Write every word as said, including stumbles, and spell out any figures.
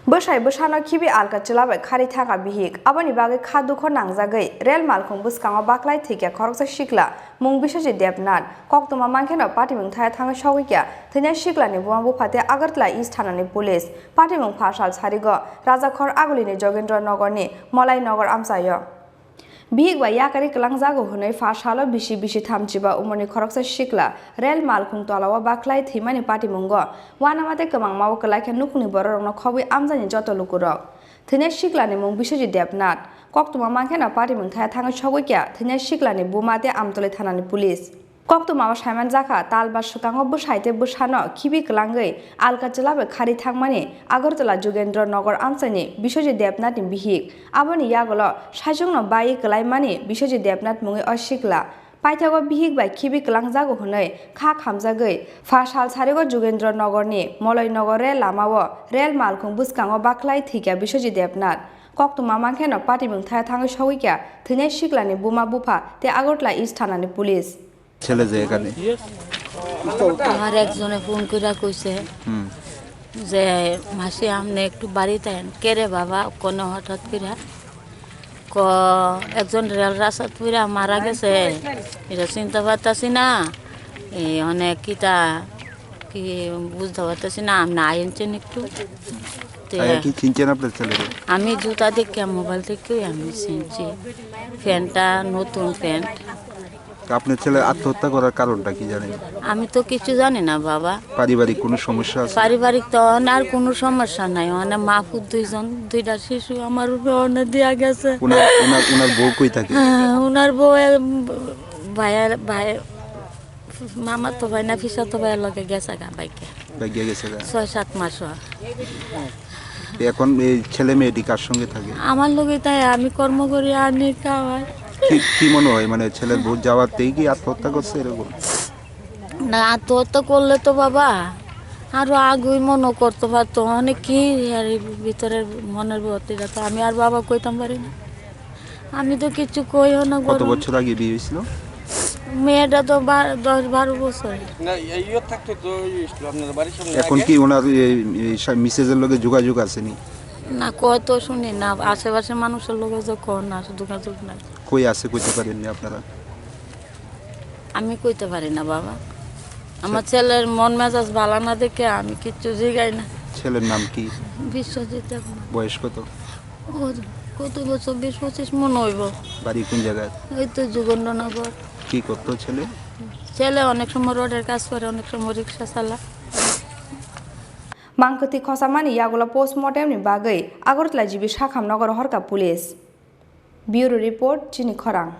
Bwsai bwsano khibi alka chwla bai khari thangkha bihik. Aboni bagwi kha dukho nangjagwi rel malkhung bwskango baklai thwikha khoroksa sikla, mung Biswajit Debnath. Koktwma mankheno patimung thaya thangwi sogwikha thwinai siklani buma bupha tei Agartala East thanani police. Patimung pha sal sarigo Rajakhor Agulini Jogendra Nogorni Molai Nogor amchaio. Bihik bai yakari kwlangjago hwnwi pha salo bisi bisi thamchiba umorni khoroksa sikla rel malkhung tolao baklai thwimani patimungo uanama tei kwmangmao kwlai khe nukhungni bororokno khobwi amjani joto lukurok. Thwinai siklani mung Biswajit Debnath. Koktwma mankheno patimung thaya thangwi sogwikha thwinai siklani buma tei Amtwlwi thanani police. Koktwmao saimanjakha, talba swkango bwsai tei bwsano khibi kwlangwi alka chwla bai khari thangmani Agartala Jogendra Nogor amchaini Biswajit Debnathni bihik. Aboni yagulo saichungno baiwi kwlaimani Biswajit Debnath mungwi o sikla. Paithago bihik bai khibi kwlangjago hwnwi kha khamjagwi pha sal sarigo Jogendra Nogorni Moloi Nogor rel lamao rel malkhung bwskango baklai thwikha Biswajit Debnath. Koktwma mankheno patimung thaya thangwi sogwikha thwinai siklani buma bupha tei Agartala East thanani police. ছেলে যে এখানে আমার একজনে ফোন করে কইছে হুম যে, "মাসি, আপনি একটু বাড়িতে আইন।" "কে রে বাবা?" কোনো হঠাৎ করে ক একজন রেল রাস্তাত পড়ে মারা গেছে, এটা চিনতে পারতাছি না। এই অনেক কিতা কি বুঝতে পারতাছি না, আপনি আইনছেন একটু। তে তাই কি চিনছেন আপনার ছেলেকে? আমি জুতা দেখে, মোবাইল দেখেই আমি চিনছি। প্যান্টটা নতুন প্যান্ট। তো আপনার ছেলে আত্মহত্যা করার কারণটা কি জানেন? আমি তো কিছু জানি না বাবা। পারিবারিক কোনো সমস্যা আছে? পারিবারিক তো আর কোনো সমস্যা নাই, মানে মাহফুজ দুইজন, দুইটা শিশু আমার উপরে অনেক দিয়া গেছে। ওনার, ওনার, ওনার বউ কই থাকে? হ্যাঁ, ওনার বউ, এ, ভাইয়ের, ভাই, মামাতো ভাই না, পিসাতো ভাইয়ের লগে গেছে গা বাইকে। বাইকে গেছে গা। ছয় সাত মাস হয়। এখন এই ছেলে মেয়েটি কার সঙ্গে থাকে? আমার লগে তাই আমি কর্ম করি, আমি খাওয়াই। কি, কি মনে হয়, মানে, ছেলের বউ যাওয়াতেই কি আত্মহত্যা করছে এরকম? না, আত্মহত্যা করলে তো বাবা আরো আগেই মনে করতে পারতো, মানে কি আর এই ভিতরের মনের ভর্তিটা তো আমি আর বাবা কইতাম পারি না। আমি তো কিচ্ছু কইও না কত গরম। বছর আগে বিয়ে হয়েছিল? মেয়েটা তো বা-, দশ বারো বছর। না, এই ইয়ে থাকতো তো ওই স্কুল আপনাদের বাড়ির সামনে এখন আগে। কি ওনার এই, এই সা-, মিসেসের লগে যোগাযোগ আছে নি? না, কত শুনি না, আশেপাশে মানুষের লগে যে কর না, যোগাযোগ নাই। কই আছে কইতে পারেননি আপনারা? আমি কইতে পারি না বাবা, আমার ছেলের মন মেজাজ ভালো না দেখে আমি কিচ্ছু জিগাই না। ছেলের নাম কি? বিশ্বজিৎ দেবনাথ। বয়স কত? ওর কত বছর? বিশ পঁচিশ মনে হইব। বাড়ি কোন জায়গায়? ওই তো যুগেন্দ্রনগর। কি করতো ছেলে? ছেলে অনেক সময় রোডের কাজ করে, অনেক সময় রিক্সা চালা। Mangkwthwi khosamani yagulo postmortem ni bagwi Agartala G B Sakham Nogor horkha police. Bureau report, Chini Khorang.